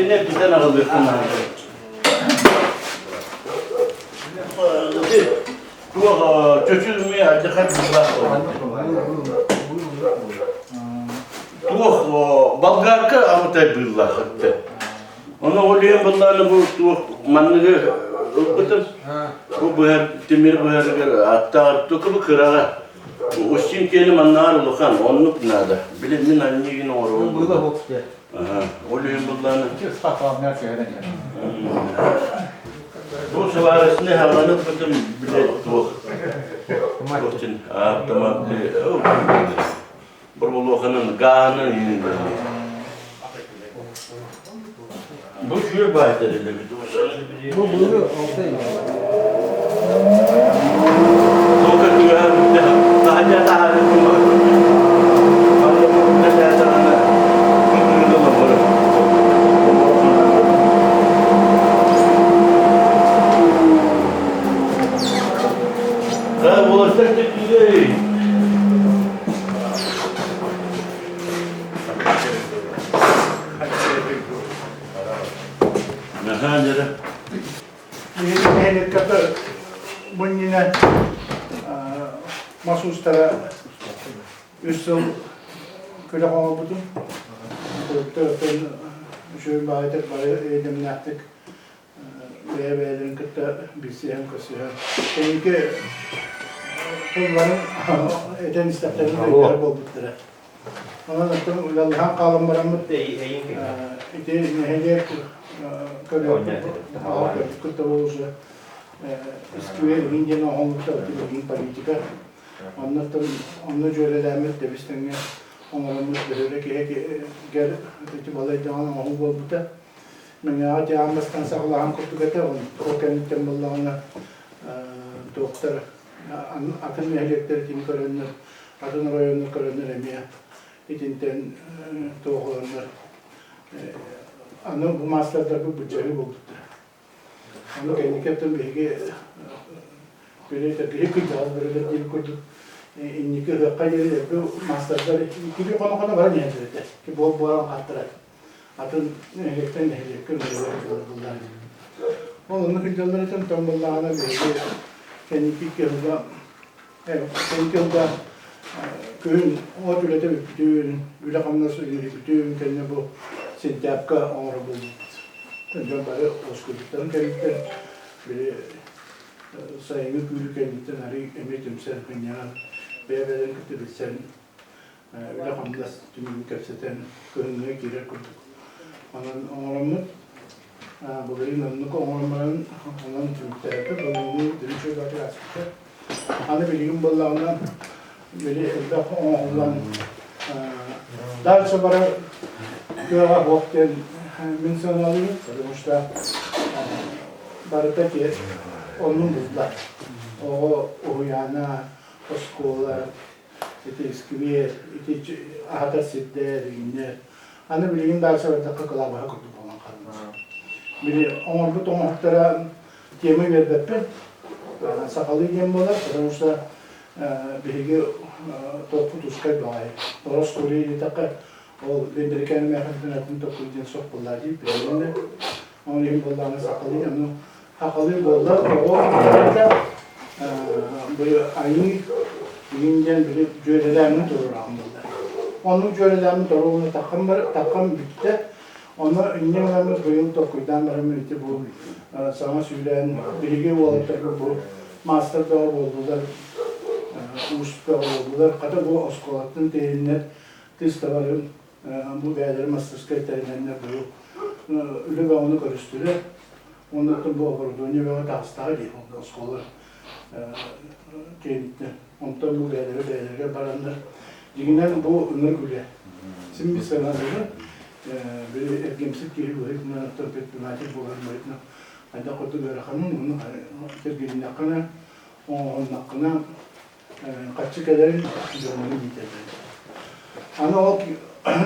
Итини эргитэн аҕалыахха наада. Туох чочу эмиэ алдьархай быылаах Туох болгарка амытай быыллаах этэ. Ону ол иһин быллааны бу туох манныгы ылбытым. Бу быһар тимир быһарыгар аттаҕар только бу кыраҕа. Устин киэни маннаар улахан, оннук наада. Били мин анньыгын оҥоробун. Быыла буолуо. Ол иһин быллааны. Бу сыбаарысыны хаҥаны ылбытым бile туох. Туохтун автомат Бурбулуоханын гааһынан иһин Бу үчүгэй баайдар элэбит. Бу быылы алтай. Тока тыаһа бүтэ. Таһырдьа таһаарыы Уолаттар теппилей. Наһаа дьэрэ. Биһиги нэһилиэккэ бу иннинэ мас уустара үс сыл күрэх оҥорбутум. Оттон үчүгэй баҕайытык бары эйдэмнээхтик бэйэ-бэйэлэрин кытта билсиһэн-көрсүһэн кэнники тылларын этэн истэхтэринэ өйдөөр буолбуттара. Онон оттон ыаллаһан хаалан бараммыт ити нэһилиэк көрүөхпүт кытта уже сквер иһин диэн оҥоһуллубута билигин политика. Онно онно дьүөрэлээммит тэбис-тэҥҥэ оҥороммут бөһүөлэк иһигэр ити балайдаҕын оҥоһуу буолбута. Мэҥэҕэ диагнозтан саҕалаһан курдук этэ, ол кэнниттэн буоллаҕына туохтар атын нэһилиэктэр итини көрөннөр, атын оройуоннар көрөннөр эмиэ итинтэн туох ыланнар аны бу маастардарбыт былдьаһыы буолбуттара. Ону кэнникэттэн биһиги били киһи кырдьаҕас бөрөлөр диир курдук инники ыһыахха диэри элбэх маастардар иккилии хоно-хоно баран иһэллэр этэ. Буол буолан хааттарар. Атын нэһилиэктэн нэһилиэккэ үлэлээх буоллар. Ол онно сылдьаллар этэ, онтон буоллаҕына биһиги кэнники кыһылга кэнники ылга күһүн от үлэтэ бүппүтүн, үлэ-хамнас үлэлиирбитин кэннэ бу сентябка оҥоро буолбуппут. Дьон бары уоскуйбуттарын кэнниттэн били сайыҥҥы күүрүү кэнниттэн арыый эмиэ түмсэн, мунньаҕан, бэйэ-бэйэлэрин кытта билсэн үлэ-хамнас түмүгүн кэпсэтэн кыһыҥҥы киирэр курдук. Онон оҥороммут былырыын оннук оҥорон баран онон түмүктээбиппит, былырыыҥҥы үчүгэй баатыр ааспыта. Аны билигин буоллаҕына били элбэх оҥоһуллан дальше барар кыаҕа суох диэн мин сыаналыыбын, потому что барыта оннун булла. Оҕо уһуйаана, оскуола, ити сквер, ити аһатар сирдэр, үүннэр. Аны билигин дальше бардахха кылаабаһа курдук буолан хаалбыт. Били оҥорбут оҥоһуктара тема биэрбэппин. Сахалыы диэн буолар, потому что биһиги топпут ускай баҕайы. Орос курия диэтэххэ, ол Бендерикээн эмээхин атын токкуй диэн суох буоллаа дии, билигин Ол иһин буоллаҕына сахалыы, ону Сахалыы буоллар оҕо барыта бу айыы игин диэн били дьүөрэлээммин туруораҕын буоллар. Оннук дьүөрэлээммин туруорууну таххам таххам бүттэ. Ону инньэ гынаммыт быйыл толкуйдаан бараммын ити бу саҥа сүүрээн биһиги уолаттарбыт бу маастар бөҕө буоллулар, уус бөҕө буоллулар. Хата бу оскуолаттан тэйиннэр тыс табарын Бу бэйэлэрэ мастарыскай тэринэннэр быйыл үлэ бөҕөнү көрүстүлэр. Уонна бу оборудование бөҕө таҕыстаҕа дии, оскуола киэниттэн. Онтон бу бэйэлэрэ бэйэлэригэр бараннар, дьиҥинэн бу ынырык үлэ. Син биир сыаналыыбын. Били эргимсик киһи быһыытынан, оттон предприниматель буолар быһыытынан хайдах курдук ыараханын, уонна тиргилиннэххинэ, оҥоһуннаххына Харчы кэлэрин дьоҥҥун иитэллэр. Аны ол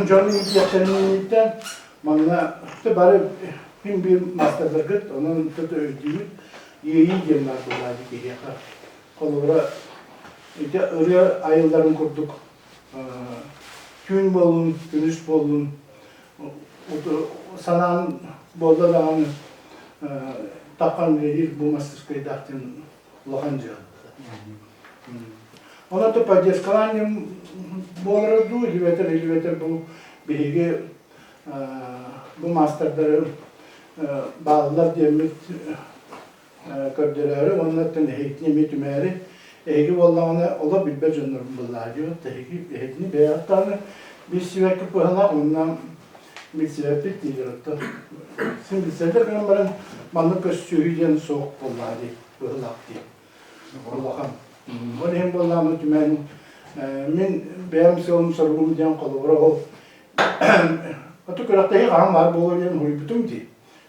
дьон иитиэхтэрин инниттэн манна бары син биир маастардаргыт, онон тут өйдүүбүт, иэйии диэн баар буолааччы киһиэхэ. Холобура, ити ырыа айылларын курдук түүн буоллун, күнүс буоллун, санаан буолла даҕаны таххан үлэлиир бу мастерскойдаах диэн улахан дьыала. Онон то поддержкалаан буолара дуу, илибэтэр бу биһиги бу маастардары бааллар диэммит көрдөрөөрү уонна оттон эһигитини эмиэ түмээри эһиги буоллаҕына олох билбэт дьоннорун былаадьыбыт эһиги эһигини бэйэҕит даҕаны билсибэккит быһалаах уонна билсибэппит дииллэр оттон син билсэллэр гынан баран маннык көссүүһүү диэн суох буоллаҕа дии быһылаах дии улахан ол иһин буоллаҕына түмэн мин бэйэм сыалым соругум диэн холобура ол оту күрэхтэһии хаһан баар буолуо диэн уһуйбутум дии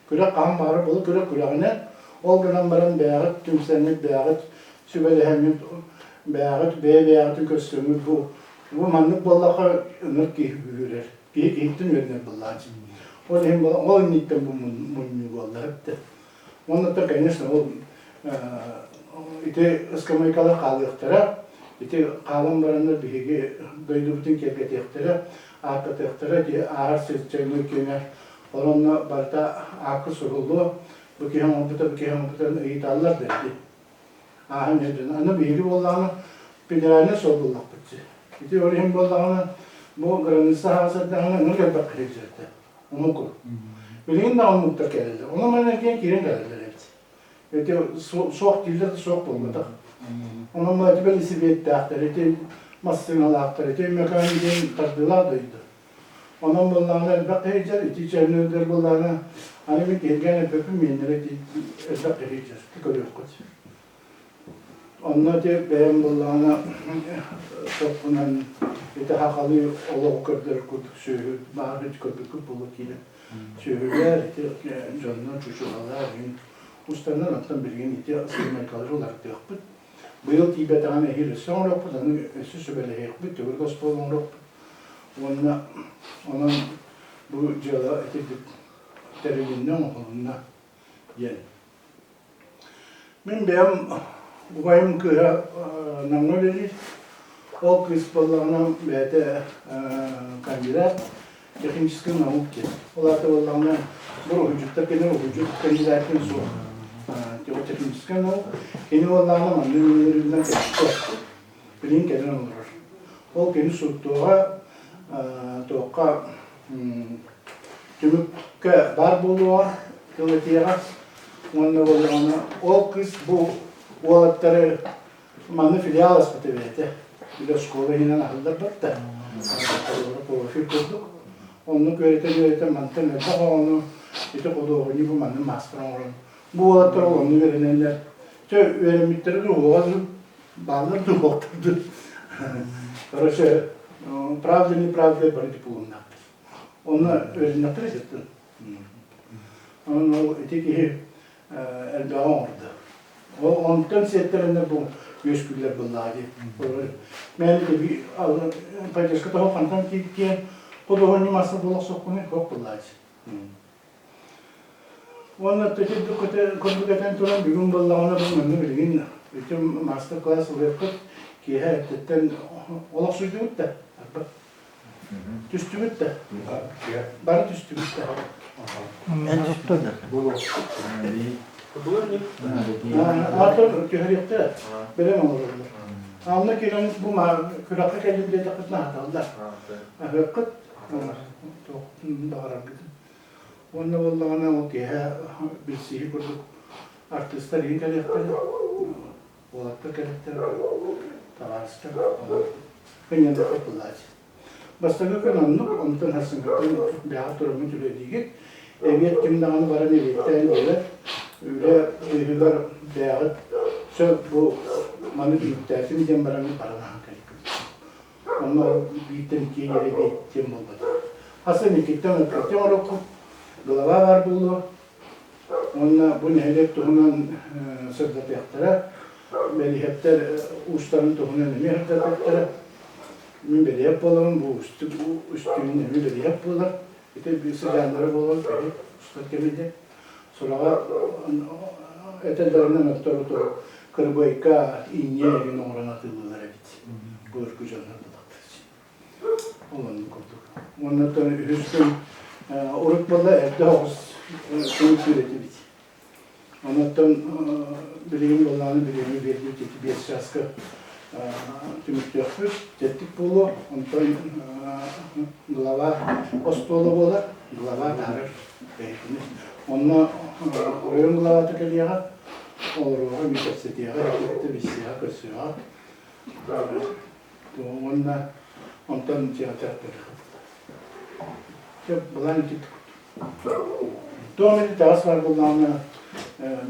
Күрэх хаһан баҕарар буолар, күрэх күрэҕинэн, ол гынан баран бэйэҕит түмсэҥҥит, бэйэҕит сүбэлэһэҥҥит, бэйэҕит бэйэ-бэйэҕитин көрсөҥҥүт бу бу маннык буоллахха ыныр киһи күүһүрэр, киһи киһиттэн үөрэнэр буоллааччы. Ол иһин ол инниттэн бу мунньуу буолла эбитэ. Уонна то, конечно, ол ити ыскамыайкалар хаалыахтара, ити хаалан бараннар биһиги дойдубутун киэргэтиэхтэрэ, ааттатыахтара, ити ааһар сирчэҥҥэ киэнэ Ол онно барыта аакка суруллуо, бу киһи оҥорбута, бу киһи оҥорбута ыйыталлар да ити. Ааһан иһэр Аны биһиги буоллаҕына федеральнай суол буллахпыт дии. Ити ол иһин буоллаҕына бу граница аһаҕас эрдэҕинэ ынырык элбэх киһи илдьэрдэ. Омук. Билигин да омуктар кэлэллэр. Онон манна эргийэн киирэн кэлэллэр эбит. Ити суох дииллэр да суох буолбатах. Онон мына ити бэлисипиэттээхтэр, ити массыыналаахтар, ити Өймөкөөн диэн тардыылаах дойду. Онон буоллаҕына элбэх киһи дьэр, ити чээннэрдэр буоллаҕына, аны мин киһиргээн эппэппин миэннэрэ ити элбэх киһи дьэр, көрүөххүт. Онно ити бэйэм буоллаҕына соппунан ити хахалыы олоҕу көрдөрөр курдук сүөһү баар көрбүккүт буолуо киирэн сүөһүлэр ити дьоннор чучулалар устаннар оттон билигин ити сыымайкалары уларытыахпыт. Быйыл тиийбэтэҕин эһиил өссө оҥоруохпут, аны өссө сүбэлэһиэхпит, төгүрүк остуол оҥоруохпут. Уонна онон бу дьыала итирдик тэрилиннэ, оҥоһулунна диэн. Мин бэйэм убайым кыыһа Намҥа үлэлиир. Ол кыыс буоллаҕына бэйэтэ кандидат техническай наук диэн. Ол аата буоллаҕына бу уһуйдьуттар кини уһуйдьут кандидатын суох. Техническай наук. Кини буоллаҕына манна үөрүүнэн кэлбитэ. Билигин кэлэн олорор. Ол кини суттуоҕа туохха түмүккэ баар буолуоҕа, тыл этиэҕэ. Уонна буоллаҕына ол кыыс бу уолаттары манна филиал аспыта бэйэтэ. Били оскуола иһинэн аһыллар барда. Профиль курдук. Оннук үөрэтэн-үөрэтэн мантан элбэх оҕону ити худуоһунньугу манна маастар оҥорон. Бу уолаттар ол онно үөрэнэллэр. Чэ үөрэммиттэрэ дуу, бааллар дуу, суохтар дуу. Короче, правда неправда бары дипломнаахтар. Онно үөрэннэхтэрэ дьыттын. Онон ол ити киһи элбэҕи оҥордо. Ол онтон сиэттэрэннэр бу үөскүүллэр быллаа дии. Мээнэ ити поддержка того хантан киэн худуоһунньу масса буолах соккуну хоп быллаа дии. Уонна курдук этэн туран бүгүн буоллаҕына бу манна билигин ити мастер-класс ылыаххыт киэһэ эрдэттэн олохсуйдубут да түстүбүт да бары түстүбүт да Аатыр түһэриэхтэрэ бэлэм оҥороллор. Анна кэлэн бу күрэххэ кэллим диэтэххитинэ аһаталлар. Аһыаххыт туох баҕараргытын. Уонна буоллаҕына ол киэһэ билсиһии курдук артыыстар иһин кэлиэхтэрэ, уолаттар кэлиэхтэрэ, табаарыстар кынньаныахпыт буолааччы. Бастакы күн оннук, онтон сарсыҥҥыттан бэйэҕит тураммыт үлэлиигит. Эбиэт ким даҕаны баран эбиэттээн биэрэр. Үлэ быыһыгар бэйэҕит сөп бу маны түмүктээтим диэн баран баран аһан кэликкит. Онно бииртэн иккиэ диэри биэттиэн буолбат. Хасан иккиттэн ыккаттан оҥоруоххут, глава баар буолуо. Уонна бу нэһилиэк туһунан сырдатыахтара, бэлиһэптэр уустарын туһунан эмиэ сырдатыахтара. Мин бэлиһэп буолабын, бу үстүүн эмиэ бэлиһэп буолар. Ити сыдьааннара буолар, киһи устар кэмэ Сураҕа этэллэринэн оттору кырбайка инньэ эрин оҥорон атыылыыллар эбит. Былыргы дьоннор булахтар. Ол оннук курдук. Уонна үһүс күн Урут буолла эрдэ оҕус түмүктүүр этибит. Онуттан билигин буоллаҕына бириэмэ биэрбит ити 5 чааска түмүктүөхпүт, тэттик буолуо. Онтон глава остуола буолар, глава таһарар бэйэтини. Онно оройуон главата кэлиэҕэ, олоруоҕа, эмиэ кэпсэтиэҕэ, кытта билсиэҕэ, көрсүөҕэ. Уонна онтон дьиэҕэ Былаан ити Туох ити таҕас баар буоллаҕына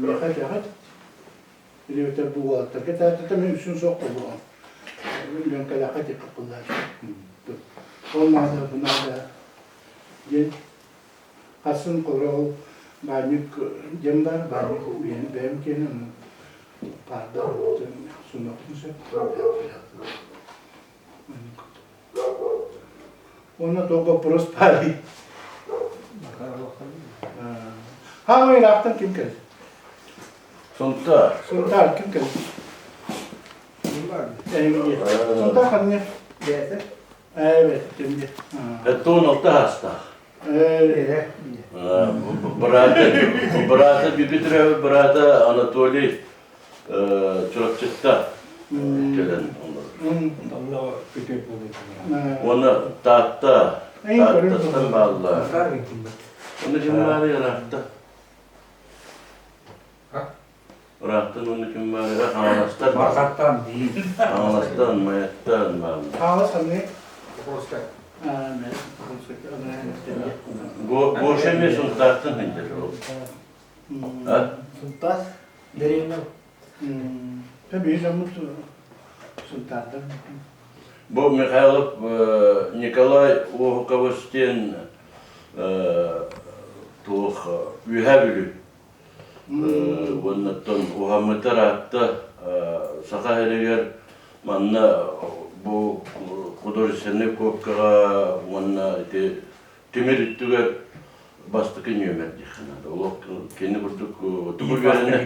миэхэ этэҕит или бу уолаттарга этээтэ мин үксүн суох буолуоҕум Лүөҥкэлээххэ этиэххэ буоллар ол наада бу наада диэн хасын холобура ол баанньык диэн баар баанньык бэйэм киэнэ паарда сунуохпун сөп. Уонна туох боппуруос баарый? Хаамай ыраахтан ким кэлэр? Сунтаар. Сунтаар ким кэлэр? Эһиги. Сунтаар ханна? Бэйэтэ. Ээ, бэйэтэ. Эттон алта хаастаах. Быраата, быраата Бүпүтүрөбүт быраата Анатолий Чурапчытта кэлэн Онно күтүр Уонна Таатта, Тааттаттан бааллар. Онно ким баарый ыраахта? Ыраахтан онно ким баарый? Хаҥаластар. Барҕаттан дии. Хаҥаластан, Майаттан бааллар. Хаҥалас ханнык? Покровскай. Гоша эмиэ Сунтаартан сылдьар ол. Сунтаас дэриэбинэ. Биир дьоммут Сунтаардар. Бу Михайлов Николай Уоһукабыс диэн туох Үөһээ Бүлүү уоннаттан уһаммыта ыраатта Саха сиригэр манна бу художественнай куопкаҕа уонна ити тимир өттүгэр бастакы нүөмэр диэххэ наада. Олох кини курдук тугу үөрэнэ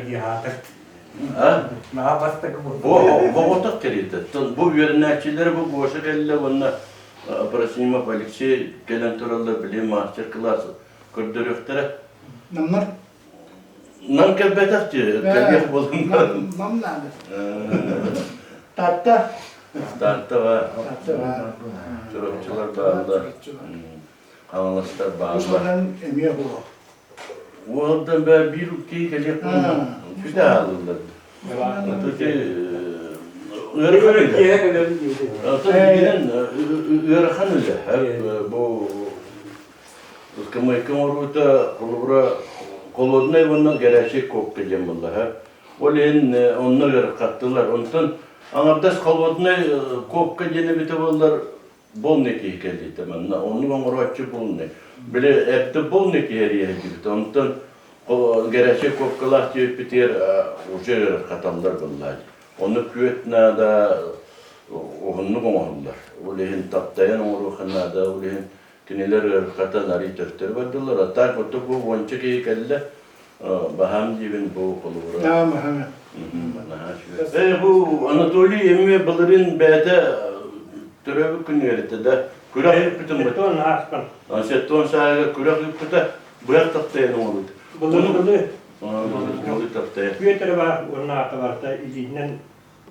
А? Наһаа бастакы Бу оҕотох кэриэтэ. Бу үөрэнээччилэр бу Гоша кэллэ уонна Проснимов Алексей кэлэн тураллар били мастер-класс көрдөрүөхтэрэ. Намнар? Нам кэлбэтэх дии, кэлиэх буолан. Нам наада. Таатта. Таатта бар. Таатта бар. Чурапчылар бааллар. Хаҥаластар бааллар. Уус эмиэ буолуо. Уолдан бээ биир киһи кэлиэх буолла. Сүтэ аалыллар. Ыарахан үлэ. Оттон ыарахан үлэ. Бу ыскамыайка оҥоруута холобура холоднай уонна горячай копка диэн буолла. Ол иһин онно ыарахаттылар. Онтон аҥардас холоднай копка диэн эбитэ буоллар Болный киһи кэллитэ манна оннук оҥорооччу болный. Били эрдэ болный киһи эрийэ Онтон горячай копкалаах диэбиппитигэр уже ыарырҕаталлар буоллаа. Ону күөт наада уһуннук оҥоһуллар. Ол иһин таптайан оҥоруохха наада. Ол иһин кинилэр ыарырҕатан арый төттөрү бардылар. А так вот бу уонча киһи кэллэ. Баһаам диибин бу холобура. Наһаа бу Анатолий эмиэ былырыын бэйэтэ төрөөбүт күнүгэр этэ да күрэх ыыппытым Сеттон ааспан. Сеттон сааһыгар күрэх ыыппыта быһах таптайан оҥорбут. Былыргылы Былыргылы таптайан. Бүөтэрэ бар уонна аата барыта илиинэн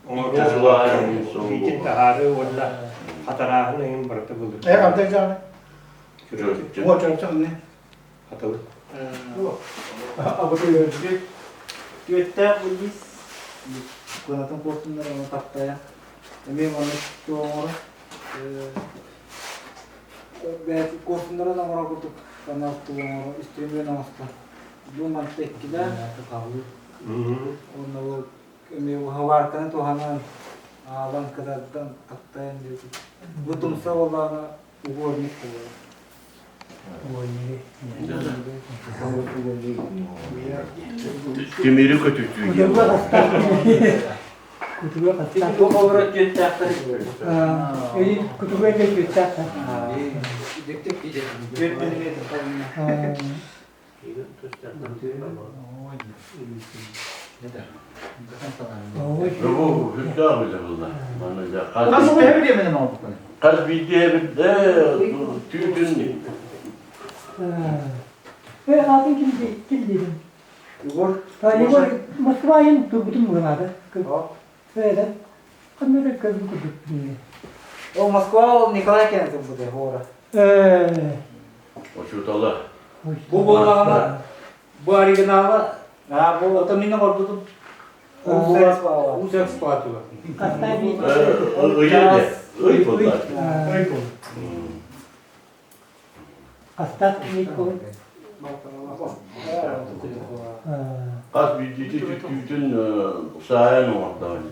оҥоруу, илиитин таһаарыы уонна хатарааһын ыйын барыта былыр. Э, қандай жағы? О, чорчақ не? Хатылы. Түөттээх буллис куонатын куорсуннар ону таптайа эмиэ маннык оҥоро бэйэтин куорсуннарын оҥоро курдук анал тыл оҥоро үстүрүмүөн оҥостор бу манта иккилээх уонна бу эмиэ уһаваарканы туһанан аалан кытардан таптайан диэбит бу тумса буоллаҕына угорник буолар. Тимири көтүтүү диэн. Кутуга хастаах. Туох олорор түөттээхтэр. Кутуга түөттээхтэр. Түөт миллиметр Бу үрдээх үлэ буолла. Хас биирдии эбит түүтүн. Э, атын ким ким диэтин? Егор. Егор Москва айын турбутун мугалаада. Э, ханна да көрбүт курдук. Ол Москва ол Николай кэлэн турбута хора. Э. Учуутала. Бу буоллаҕына бу оригинала а бу ото мин оҥорбутум. Уус эксплуатуга. Ыйы ый буолла. Ый буолла. Хастаах киһи Хас биирдиити түттүүтүн саайан оҥордоҕун.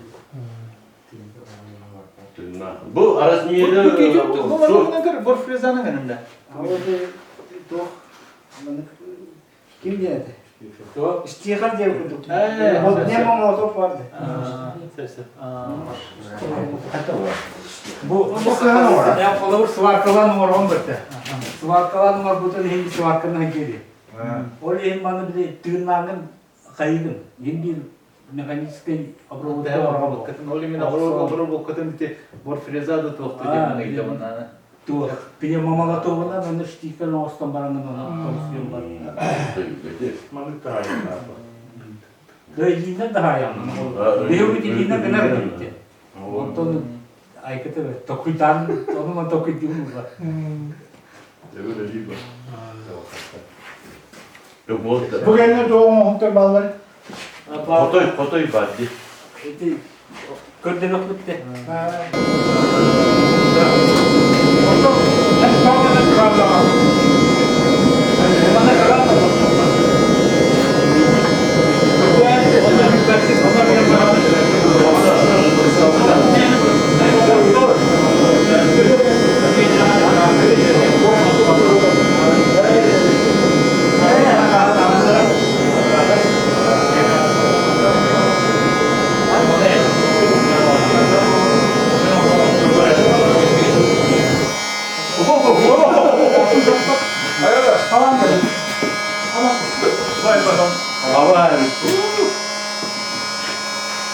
Бу размеры Борфрезаны гынында. Ким диэти? Штихан диэн курдук. Не молотов барды. Бу холобур сваркалан оҥорон бэртэ. Сваркалан оҥорбутун иһин сварканы киири. Ол иһин маны били тыыннааҥын хайыгын. Иһин биир механическай обработка Обработкатын, ол именно обработкатын ити борфреза да туохту диэн ыйдабын. Туох пневмомолотовынан аны штикер оҥостон баран аны толсуйан бар. Маннык таайын. Да илиинэн да хаайан. Биһиги илиинэн гынар эбит. Онтон айкыты токуйдаан, онон токуйдуун ула. Бу кэннэ туох оҥоһуктар бааллар? Хотой, хотой бар ди. Ити көрдөрөхпүттэ.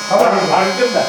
Hava Harcım da.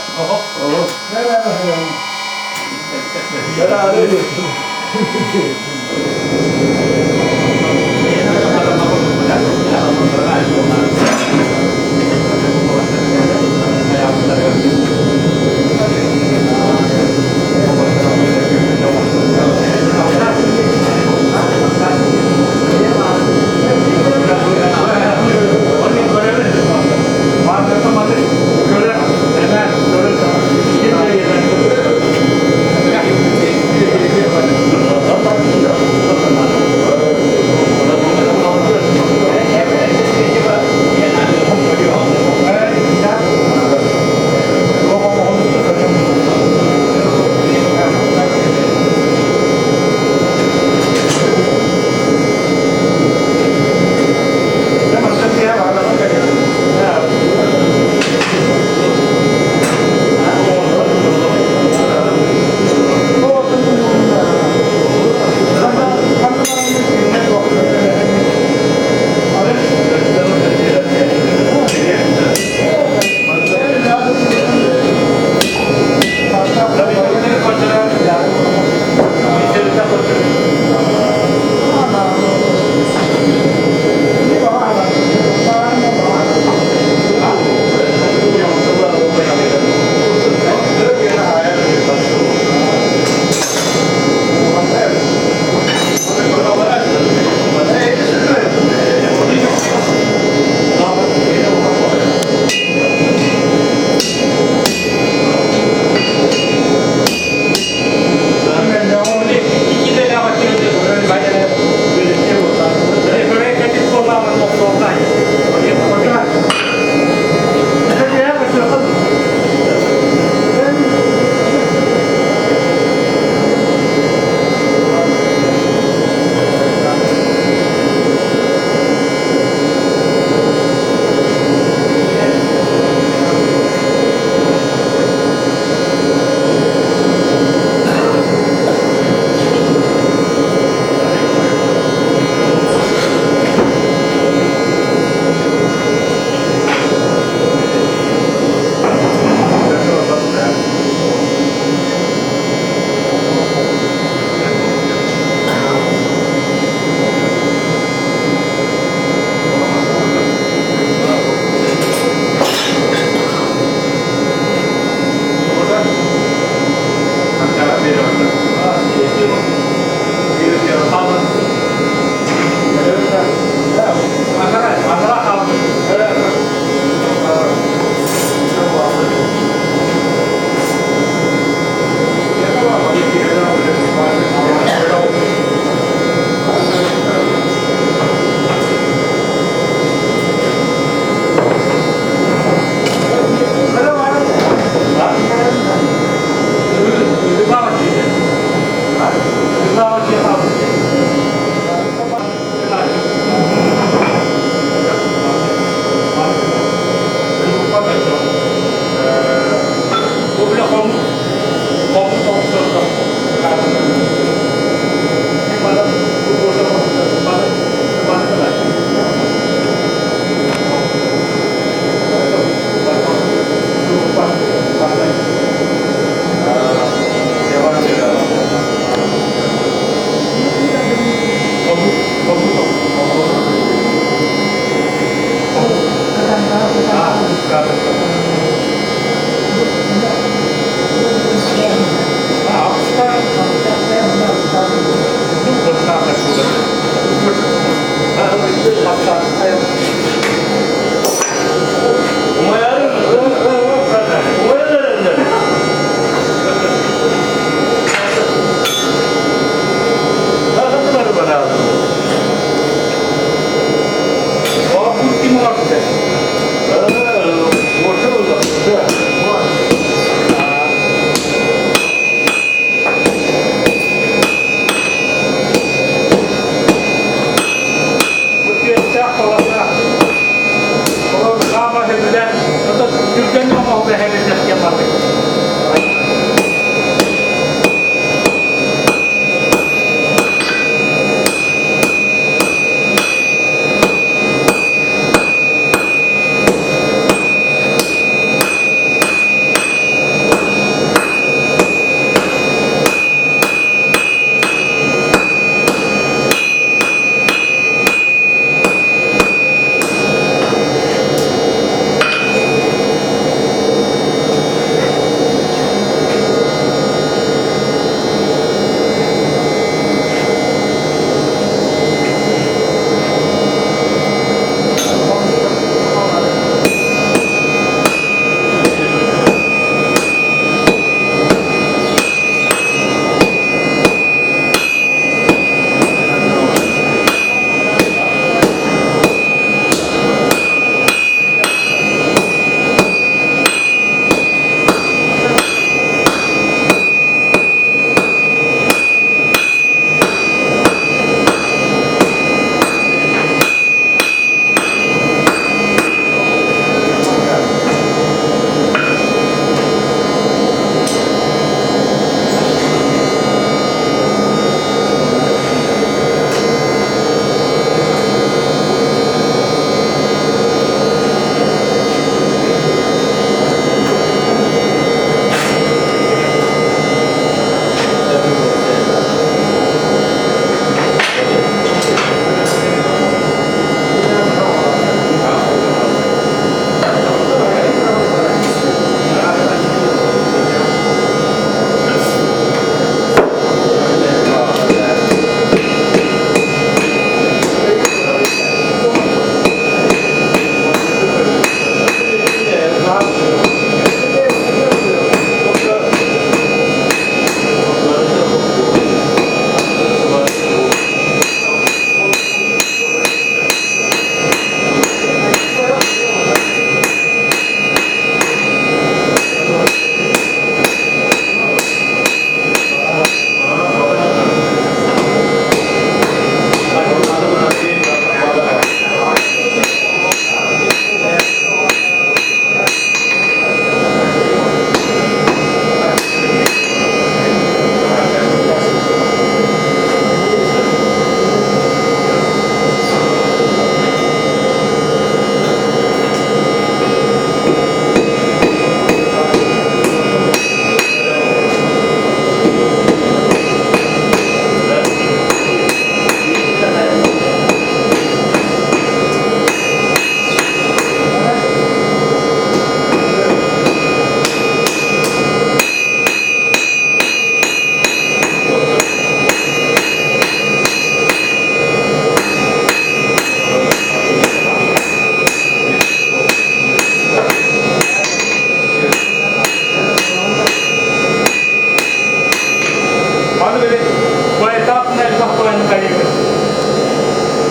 Маннык хайыыбыт.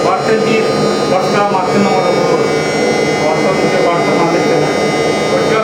Барыта биир бастаан мартын оҥоробут. Онтон уже барыта маннык гына. Оччо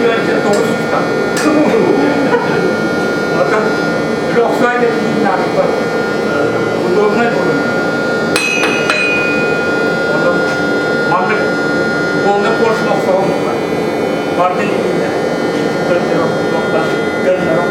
900 там. Оттон охсуой да билиин наадыйбат. Удобнай буолун. Онон маннык полный поршень охсоҕун буолар. Бардын илиинэ. Көннөрө көннөрө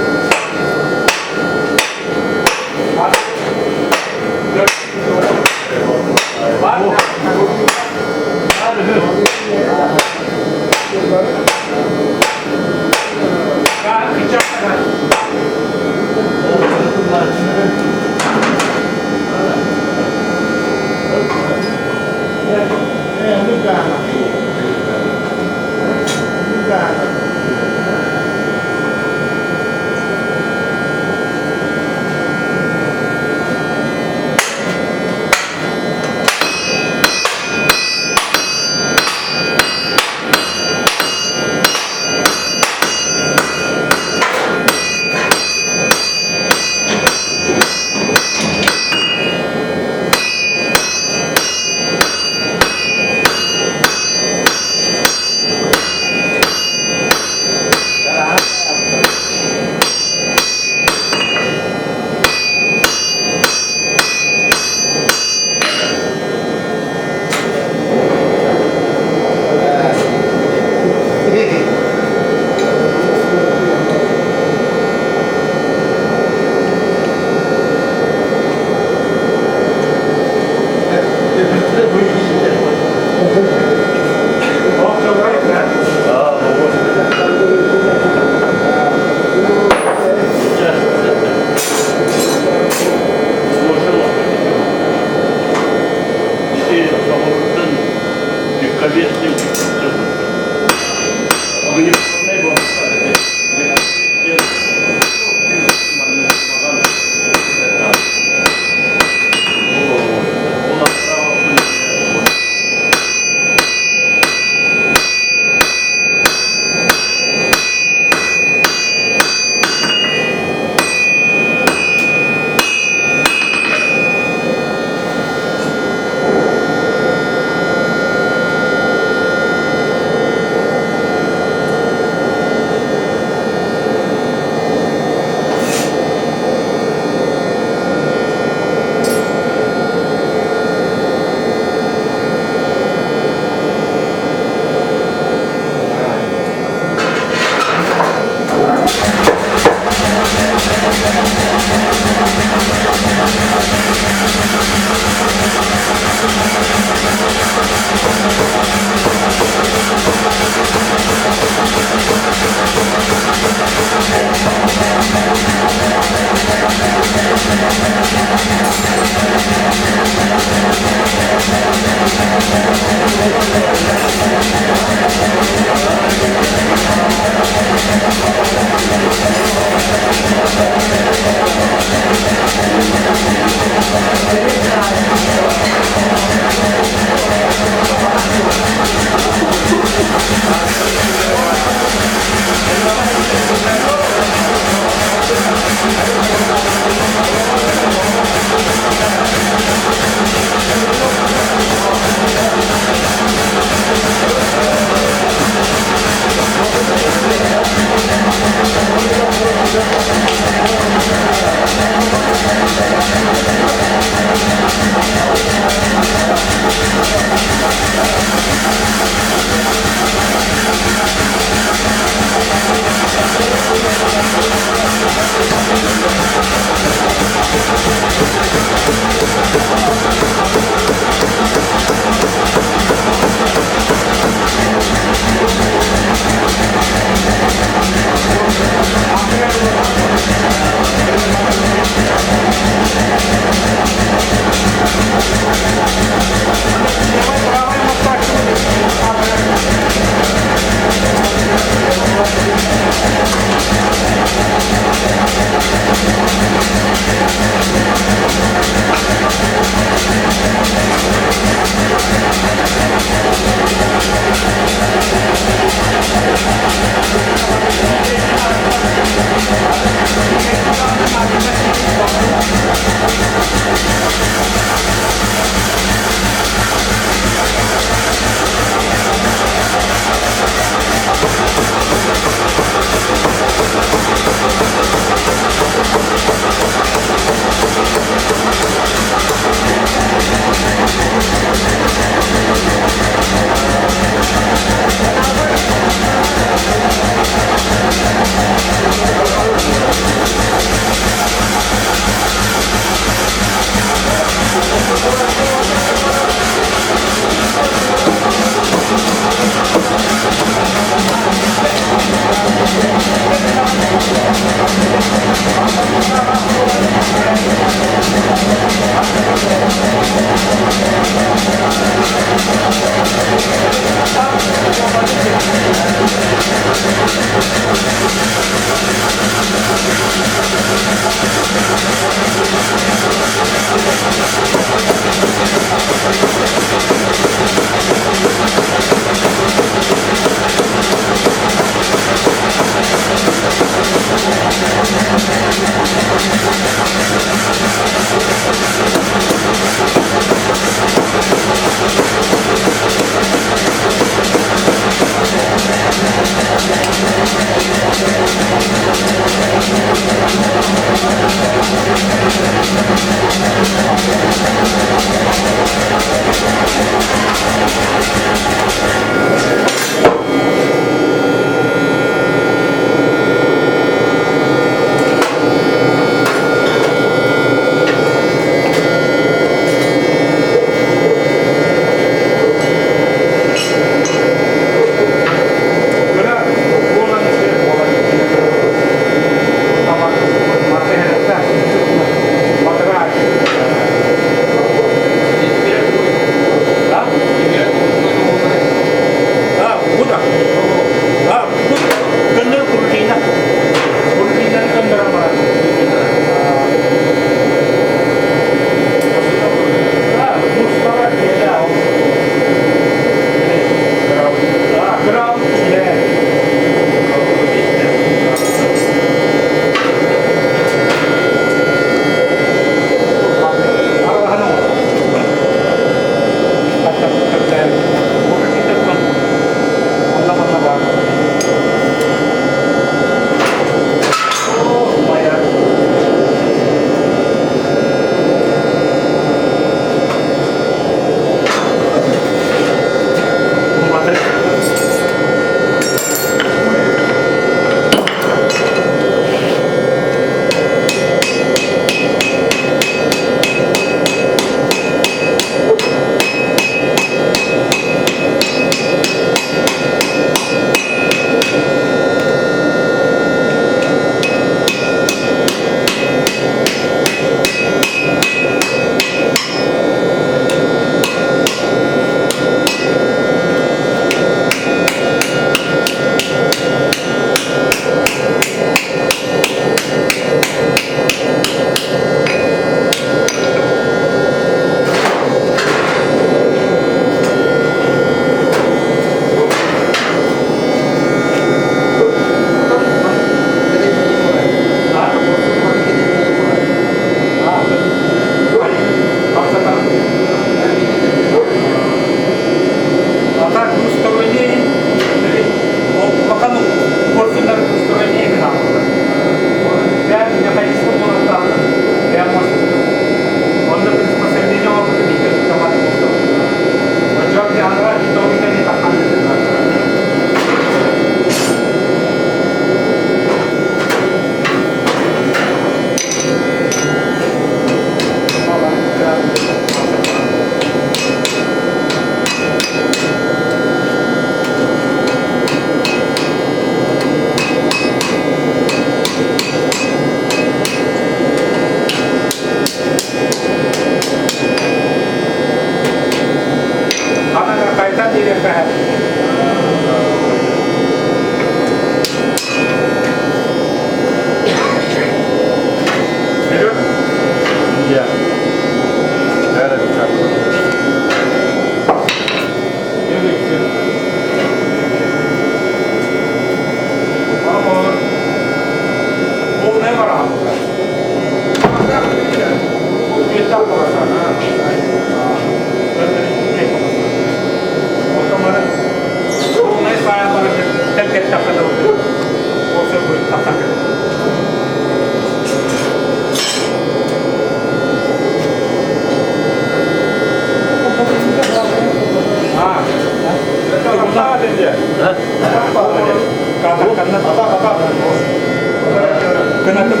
Кынатым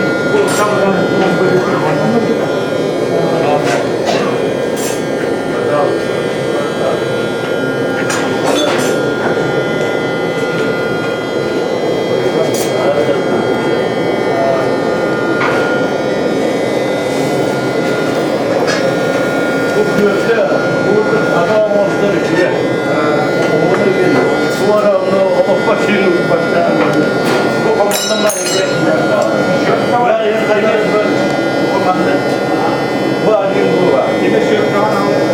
сабынан Бу күөскэ урут ата оҥостор үчүгэй. Оҕону диэн туора ону олоххо сир ылбаттаан бу хомуннан Бу арыын була. Кими сүркаҕын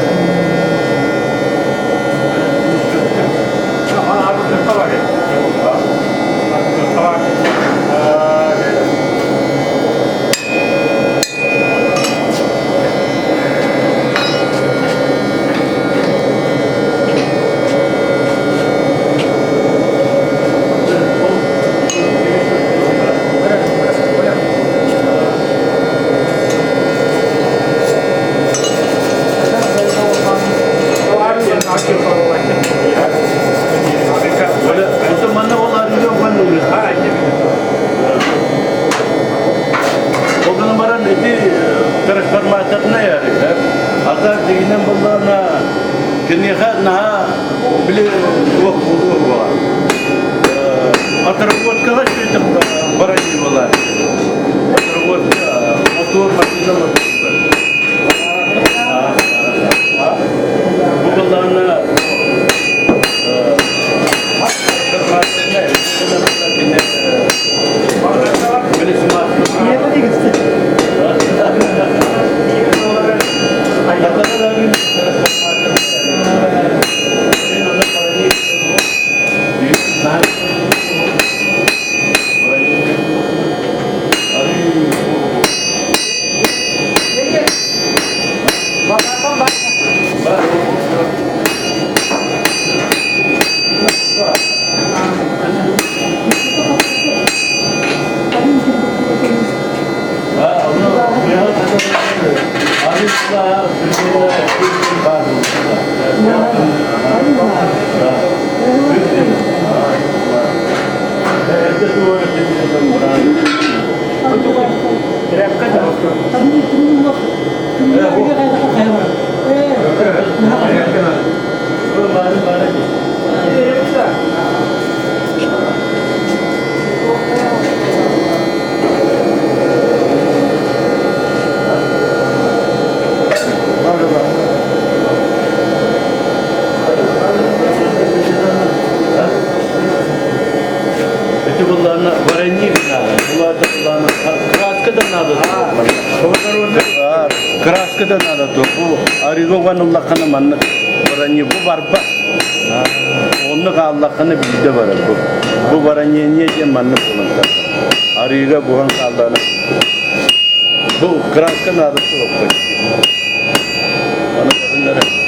Манна ол арыыга Ол гынан баран ити трансформаторнай арыы. Ата дигинэн буллаҕына киниэхэ наһаа били туох буолуо буола. Отработкаҕа сүөтэх барайыы буолар. Отработка мотор машина Бу буллаҕына Эти булларына варенье надо. Булларда булларына краска да надо. Краска да надо. Бу арыгы уллахана манна варенье бу барба. Онну хааллаххына биирдэ барар бу. Бу воронение диэн маннык буолан Арыыга буһан хааллаҕына бу краска наада суох почти. Аны көрүннэрэ.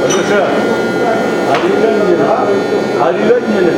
Алеша, арыйан неле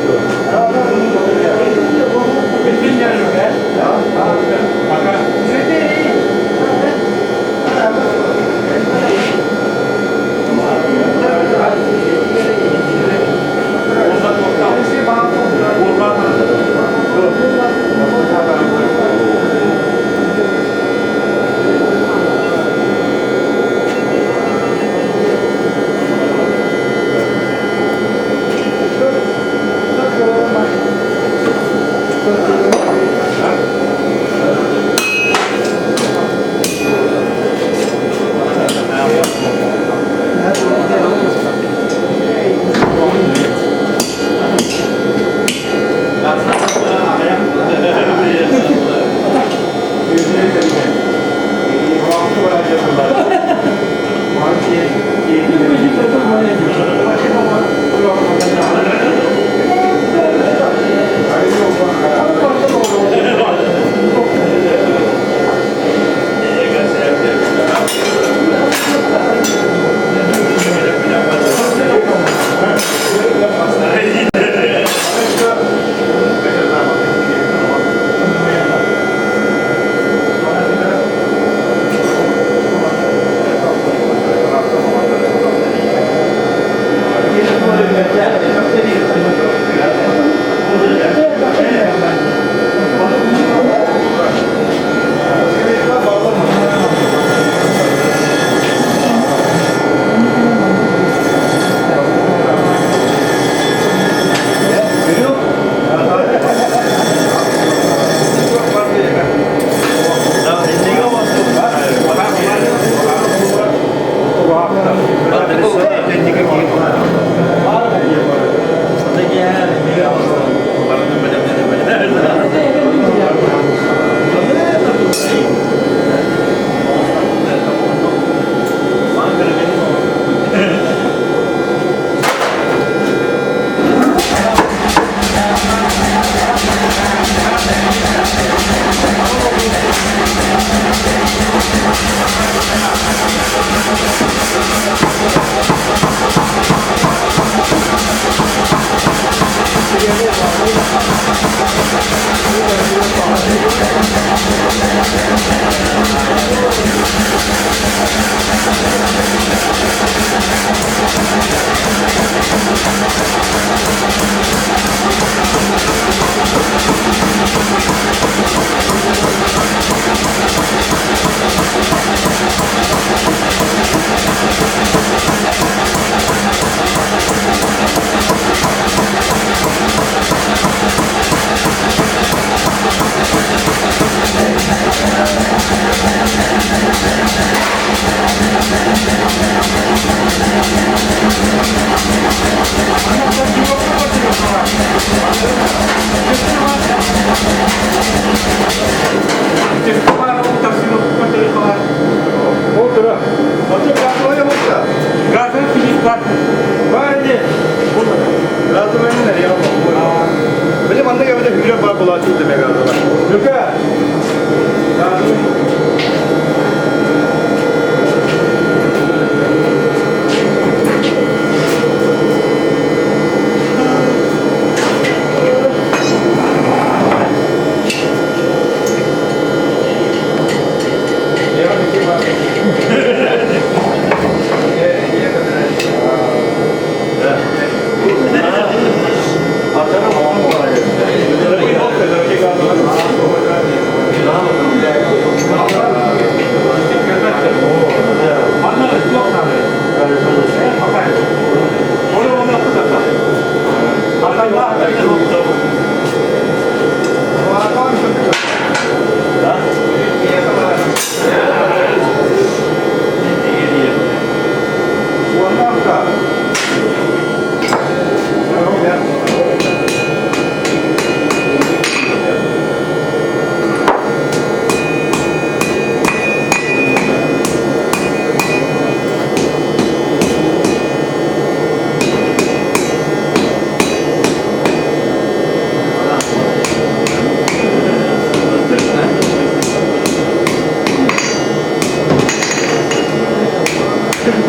Маннык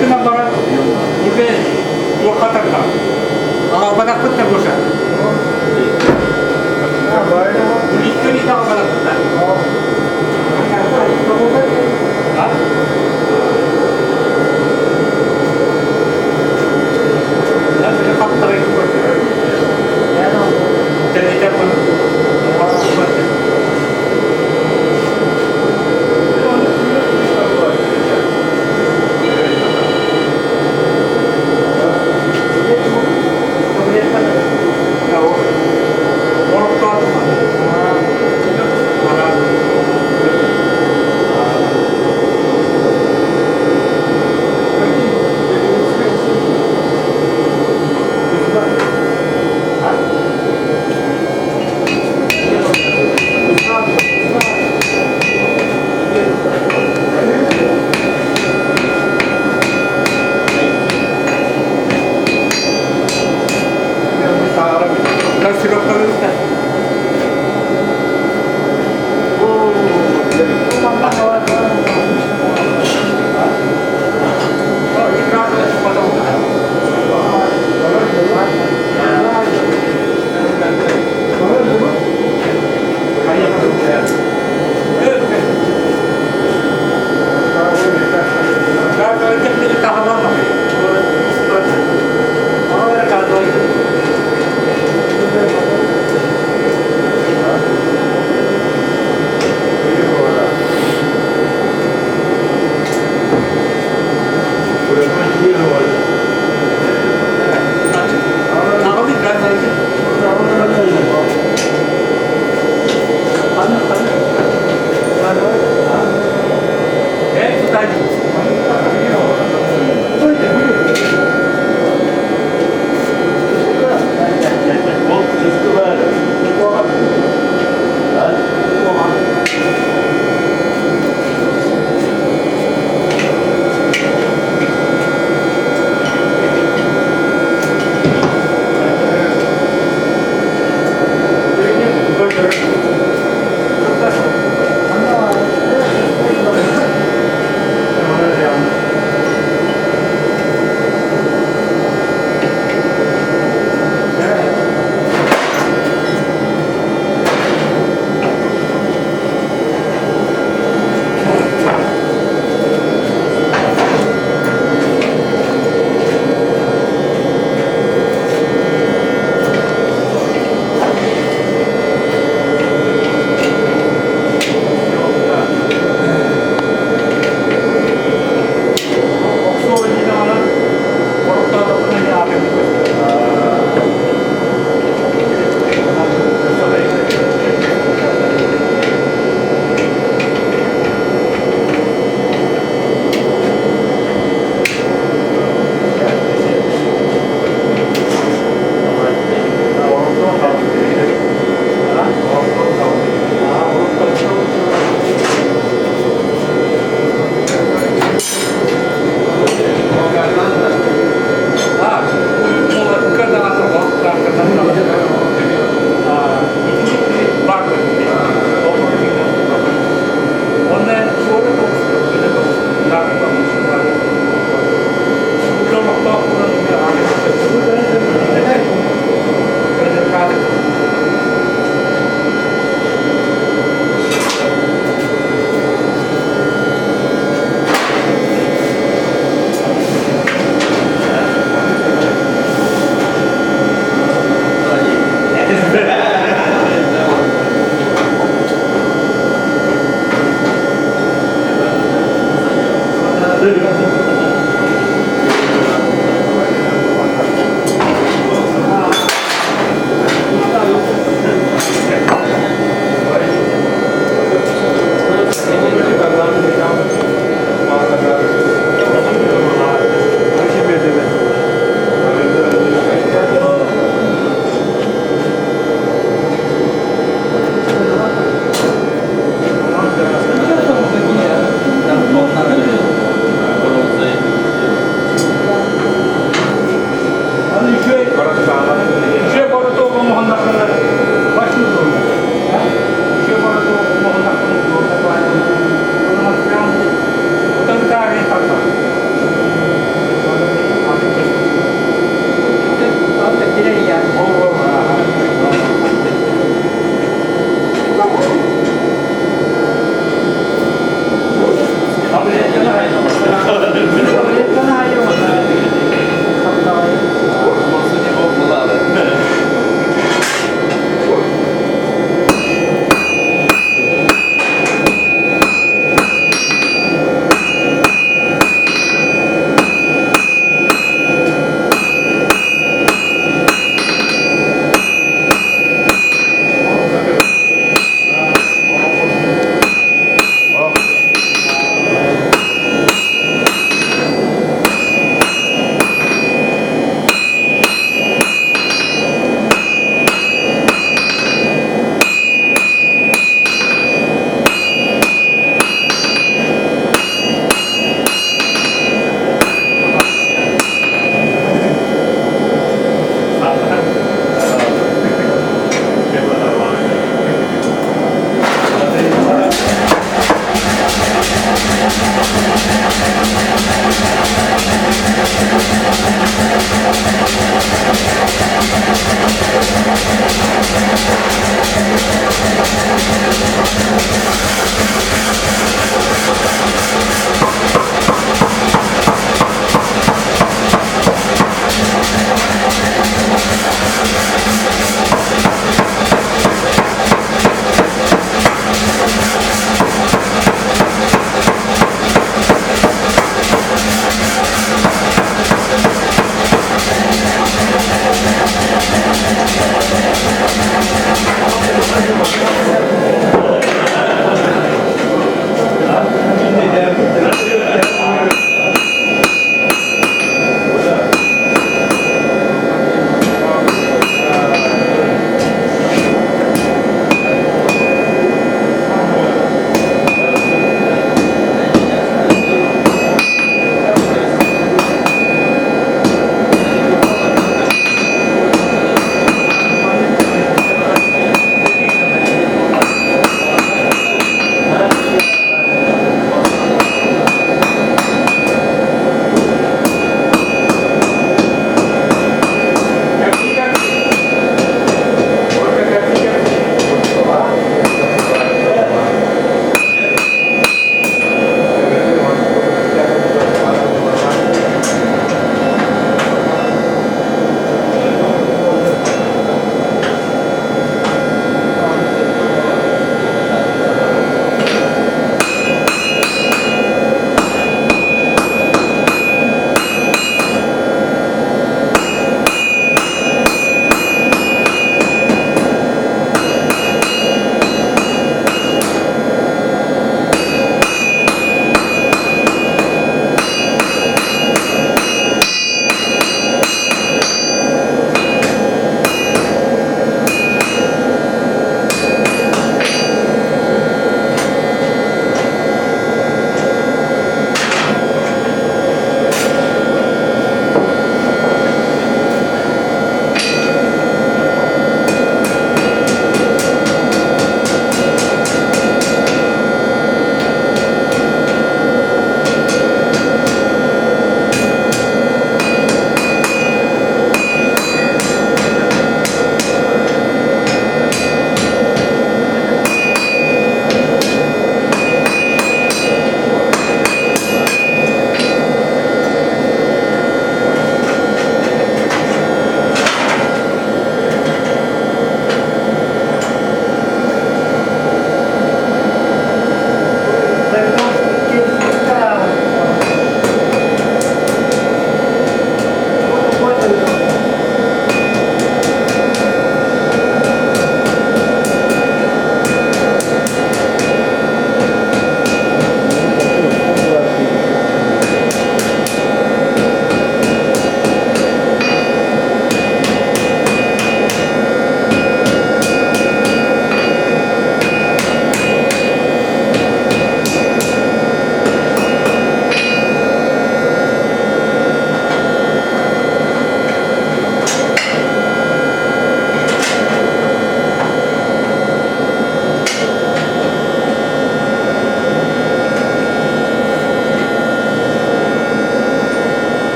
гынан баран уже туохха тарда. Аҕалбатахпыт да Гоша. Икки аҕалбатахпыт да. А?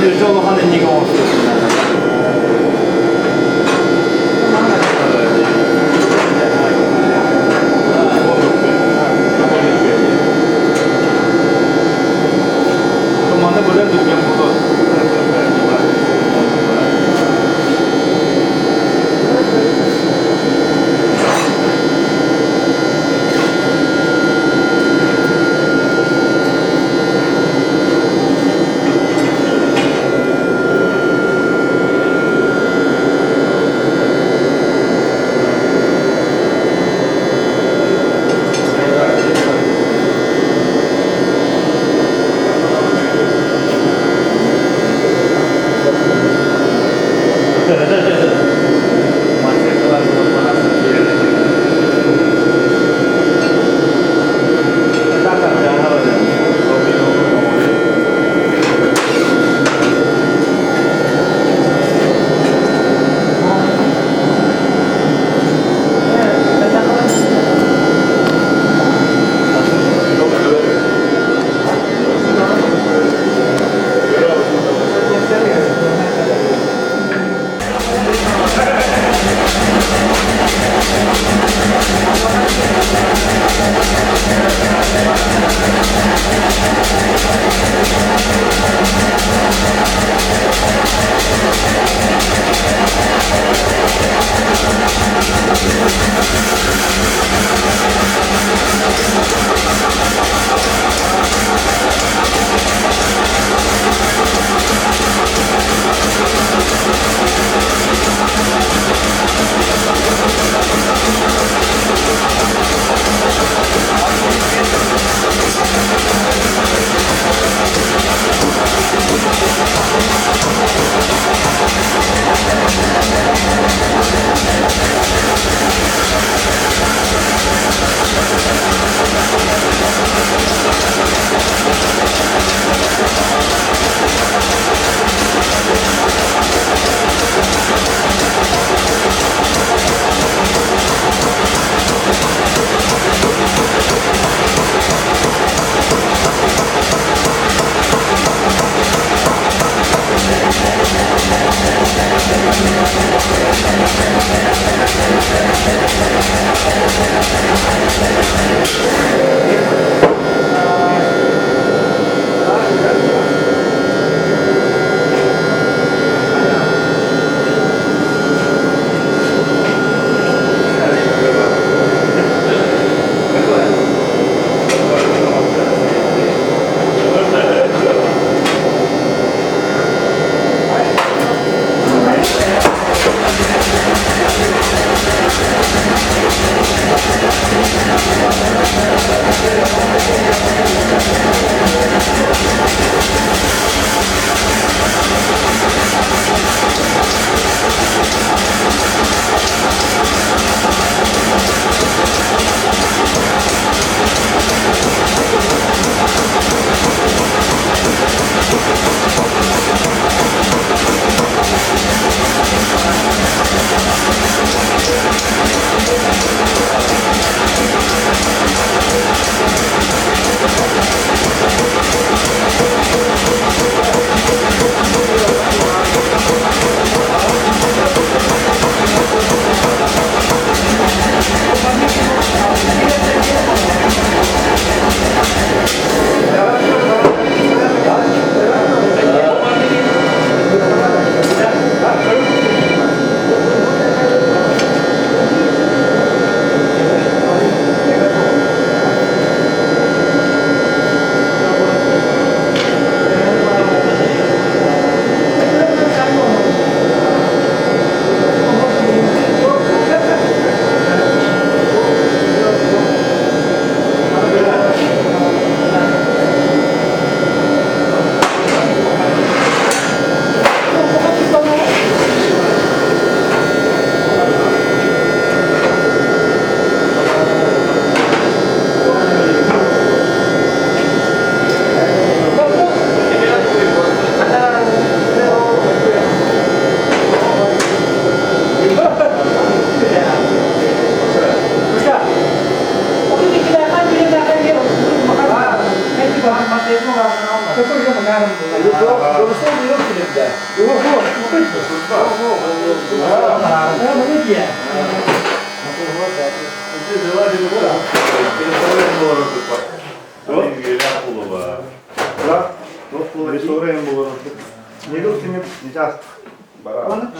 Өтө улахан иннигэ оҥостуохтаах. Маны быдан түргэн буолуо.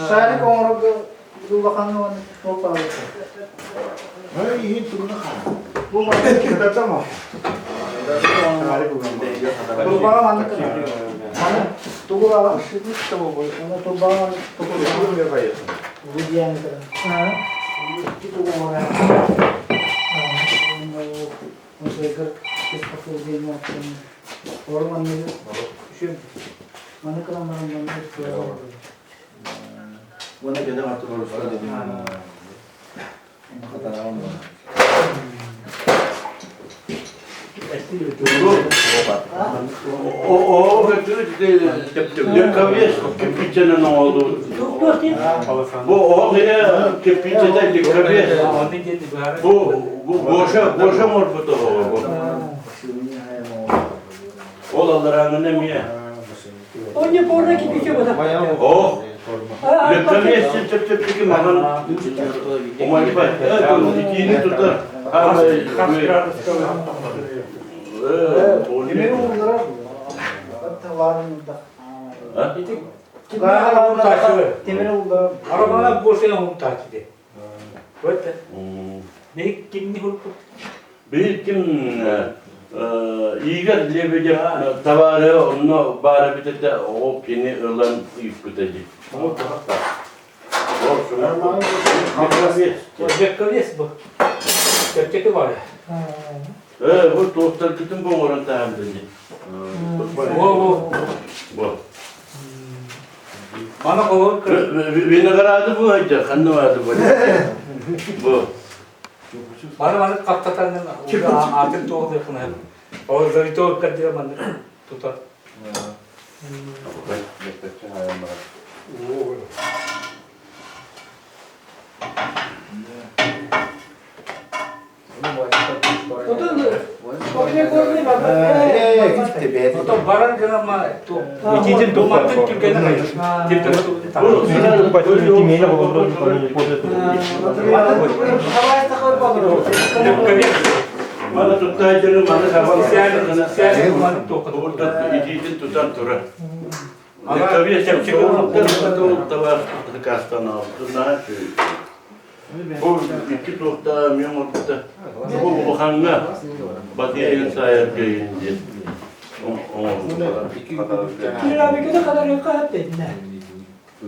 Шарик оҥорорго улахан уонна туох баар Бу маннык Турбаҕа маннык Маны тугу турбаҕа Легковес кирпиччэнэн оҥоһуллубут. Бу оһох иһэ кирпиччэтэ легковес. Бу Гоша, Гоша оҥорбут оһоҕо бу. Ол алларааҥҥын эмиэ. Оһох легковес чэпчэки маҥан умайбат. Итиини тутар. Арабана бошен умтачы. Вот. Кимни хурпут? Биир ким Игорь Лебедев табаары онно баара бүтэтэ ол кини ылан ыыппыта дии. Легковес бу. Чэпчэки бар. Бу туохтаргытын бу оҥорон таһаардын дии. Во-во. Бу. Мана холор Винограды бу айда, ханна барды бу. Бу. Маны маны хаптатанын атын туох дыхына. Ол завиток каддира манны тутар. Отон баран гынама Ититин думаттын түргені Маны туттаайдыры маны итиитин тутан турар. Бу икки туохта мен оҥорбута. Бу улахаҥҥа батыйан саайар кыайын диэн оҥорбута. Керамиканы хадарыахха сөп дедин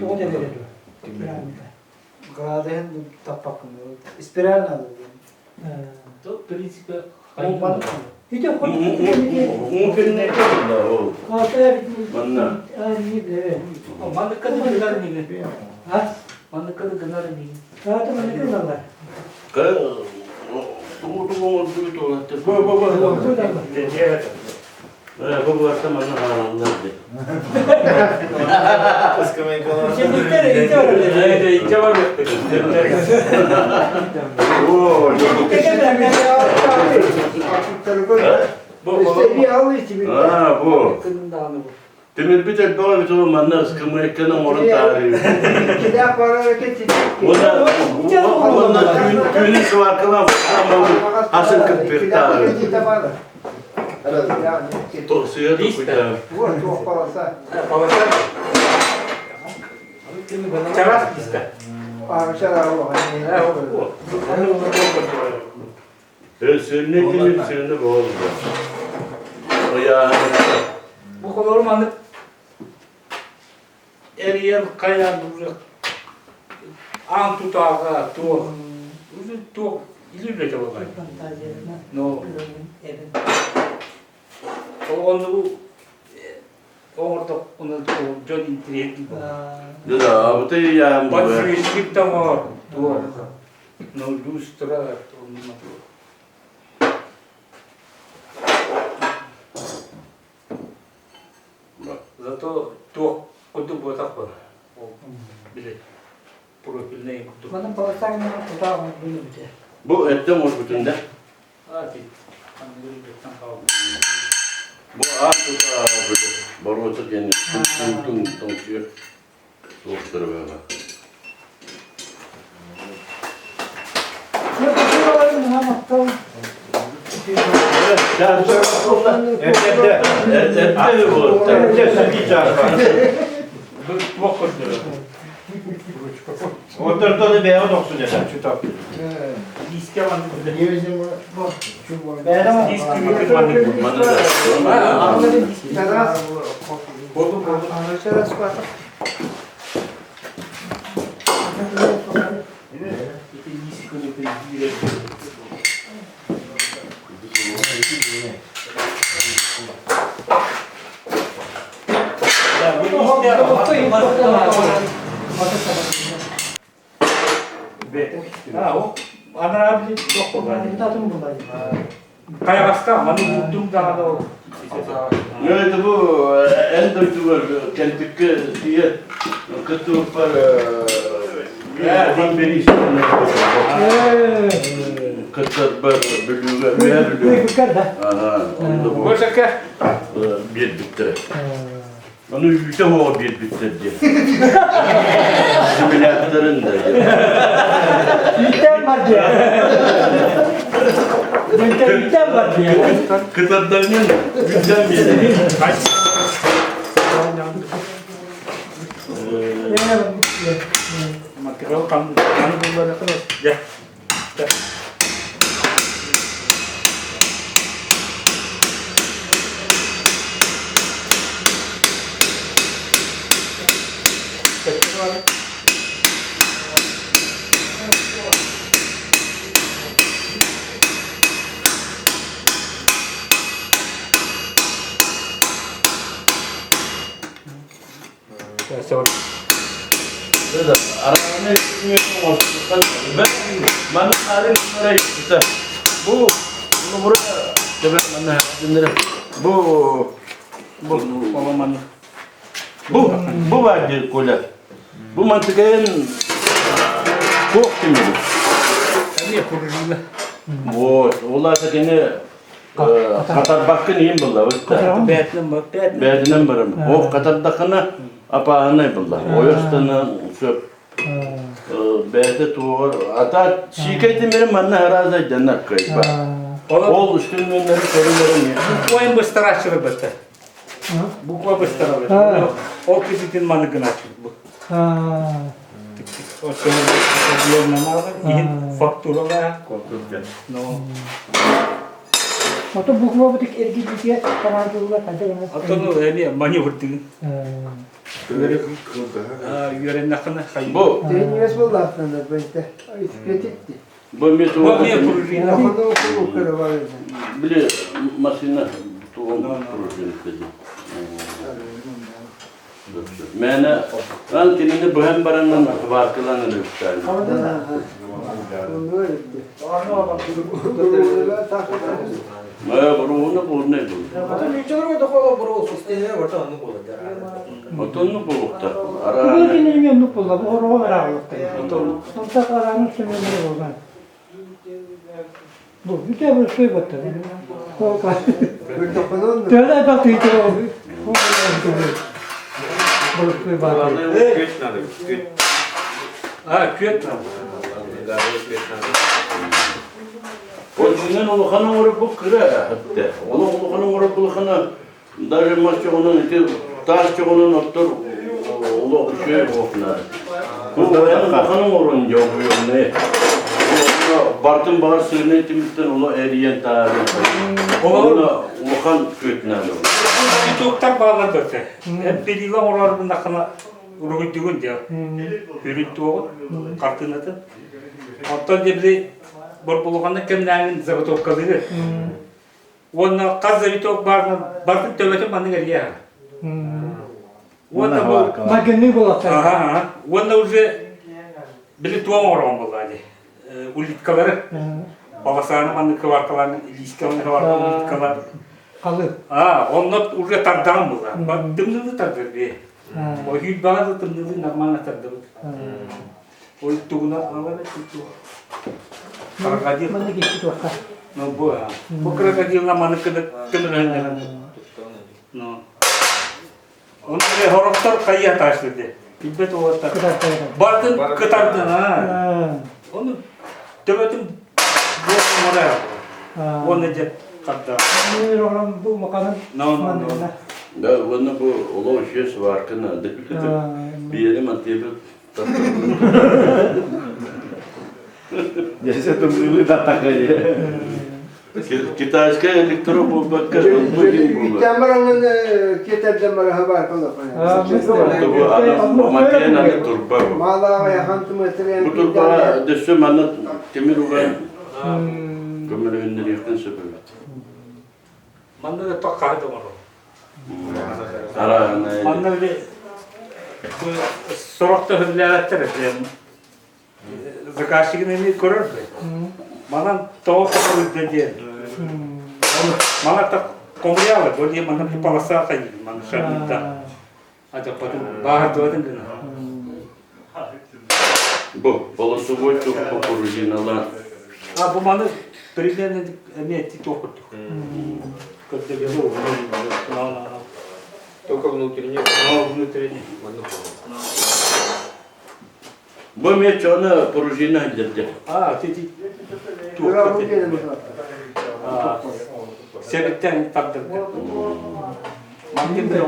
Тоҕо дэнэрэ дуо? Керамика. Градуһун таппаккын. Спираль надо. В принципе, Ити Манна. Манныкканы гынар миги. Манныкканы гынар миги. Аата маннык ылаллар. Тугу тугу оҥордубут уолаттар. Бу бу бу. Бу буолта манна хаалаллар дии. Сендиктер ити бар. Ити бар. Аа, бу. Тимирбит элбэҕэ эбит ол манна ыскамыайканы оҥорон таарыйбыт. Уонна түүнүн сваркалаан асын кыппыттаары. Сыа туппута. Чарас листа. Сүүннэ тимир сүүнэ буолла. Ыйааһыныта. Бу холору маннык эрийэн хайаан аан тутааҕа туох туох или үлэтэ буолар. Но ол оҥордохпуна дьон интириэһиргиир буолар. Да, абытай ыйааһын буолар. Подсвечник да оҥор, туох. Ну, люстра, Зато туох курдук буотах буолар. Ол били профильный курдук. Манан полосаҥҥа тутаах оҥорбун эбитэ. Бу эрдэ оҥорбутун да? А, ти. Аны беттен хаалбыт. Бу аат тута боруота диэн тумтун тоҥсуйар суохтара бөҕө. Туох көрдөрөр? Оттортону бэйэҕит охсун этэ. Диискэ маннык Диск күнү маннык. Ити диск күнү Хайаҕаска маны уурдум даҕаны ол. Ну это бу эн дойдугар кэлбиккэ тиийэ кыттыбыппар биир бириис кыттарбар Бүлүүгэ Үөһээ Бүлүүгэ онно бу биэрбиттэрэ. Ону үүтэ оһоҕо биэрбиттэр диэн. Симуляторын да диэн. Үүтэн бар диэн. Үүтэн бар диэн. Кытарданын үүтэн биэрэн. Материал қан буллар Дьэ. Бу бу бу бу бу бар диир Коля. Бу мантыкайын туох тимири? Вот, ол аата кини Хатарбаккын иһин буллабыт да. Бээтинэн барым. Ол хатардахына апааһынай булла. Ойостана сөп. Бэйэтэ туоҕар ата сиикэй тимири манна араазай дьаннар кыайба. Ол үстүннүннэри көрүлэрин Буквайын быстарааччылар бытта. Буква быстарабыт. Ол киситин маны гынааччыбыт бу. Иһин фактуралаах. Но Ото буквабытык эргийбитигэр командалыга хайда гына. Оттон эмиэ маневрдыгын. Үөрэннэххинэ хай. Бу Тренерс буоллаахтанар бэйте. Испетитти. Бу эмиэ пружина. Били машина тугун пружина Мээнэ ан кинини быһан бараннан хабааркылаан өлүктään. Мэ буруuna буурнай бул. Отонну буолуктар. Бу кинини оннук буолла, ороҕо араалыктай. Онтон арааны сөмөлөрө буолла. Бу бүтэ бу сойботта. Төһө да тыйтыр Күөт надо, күөт. А, күөт надо. Да, күөт надо. Ол улахан оҥорбут кыра хатта. Олох улахан оҥорбут улахана даже мас чоҕунан ити таас чоҕунан оттор олох үчүгэй буолуохтаах. Бу улахан оҥорон дьоҕуйумнай. Бартын баҕар сыгынай тимиртэн оло эрийэн таарыйан. Онно улахан күөтүнэн Ютубтар баалар бөртө. Эппилиила оҥорор гыннаххына уруһуйдугун диэ. Үрүн туоҕун, хартыынатын. Оттон дебли борбулуҕаны кэмнээҥин заготовкалыыр. Уонна хас завиток баарынан барытын төбөтүн маннык эрийэ. Уонна бу Майгынныы буолаттар. Аха, уонна уже били туом оҥороон буолла дии. Улиткалары полосаны маннык кыбарталаан лиискэ маннык кыбарталаан улиткалар. Халы. А, онно уже тардаан буолла. Тымныны тардыр бии. Ойуйбаҕа да тымныны нормально тардыбыт. Ол тугунан алар Крокодил. Маннык икки туохха. Ну, бу, бу крокодилна маны кыны кыны. Ну. Оны хорохтор хайа ташлыды. Билбет уолаттар. Бардын кытардын а. Оны төбөтүн буолмара. Оны же карда. Бу маканын. No, no, no. Да, уонна бу олох үчүгэй сварка наада. Биэри мантыйбыт Десе тымныылыы да такай. Китайская электро буолбакка ылбы буолар. Үттэн бараҥын киэтэрдэн бараһа баар Матиан аны турба бу. Маалаҕа Бу турба дөссө манна тимир уган көмөлөһүннэриэхтэн сөп эбит. Манна да тох хаһы да оҥорор. Арааһынай. Манна били бу сорохто хөбүлээбэттэр этэ. Заказчигын эмиэ көрөр бе. Манан тоҕо хомуруйда диэн. Мана так хомуйаалы, бу диэн манна полоса хайыы, манна шарнита. Адьаппатын, бааһырдыбатын гына. Бу полосовой тух пружиналар. А бу маны примерно эмиэ туох курдук. Көрдөгө Только внутренний. Но внутренний. Бу эмиэ чоно пружина илдэрдэ. А, ты ти туох Себеттен тардырды. Манны bir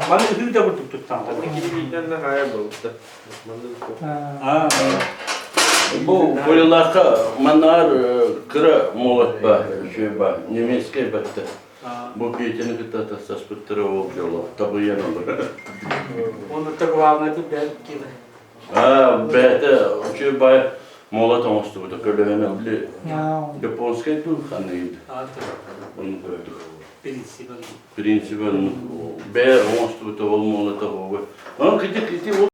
Маны үһүү да курдук туттан. А, Бу Полилаха манаар кыра молот ба, үчүгэй ба, немецкэй батта. Бу Петяны кытта тастаспыттара ол дьоло, табыйан олор. Оны то главное тут бәл киле. А, бэйэтэ үчүгэй бай молот оҥостубута көлөһөнө били японскай дуу ханныйды. А, Оны көрдүк. принцип. Принципен бэйэ оҥостубута ол молота буолуо. Онон кити кити ол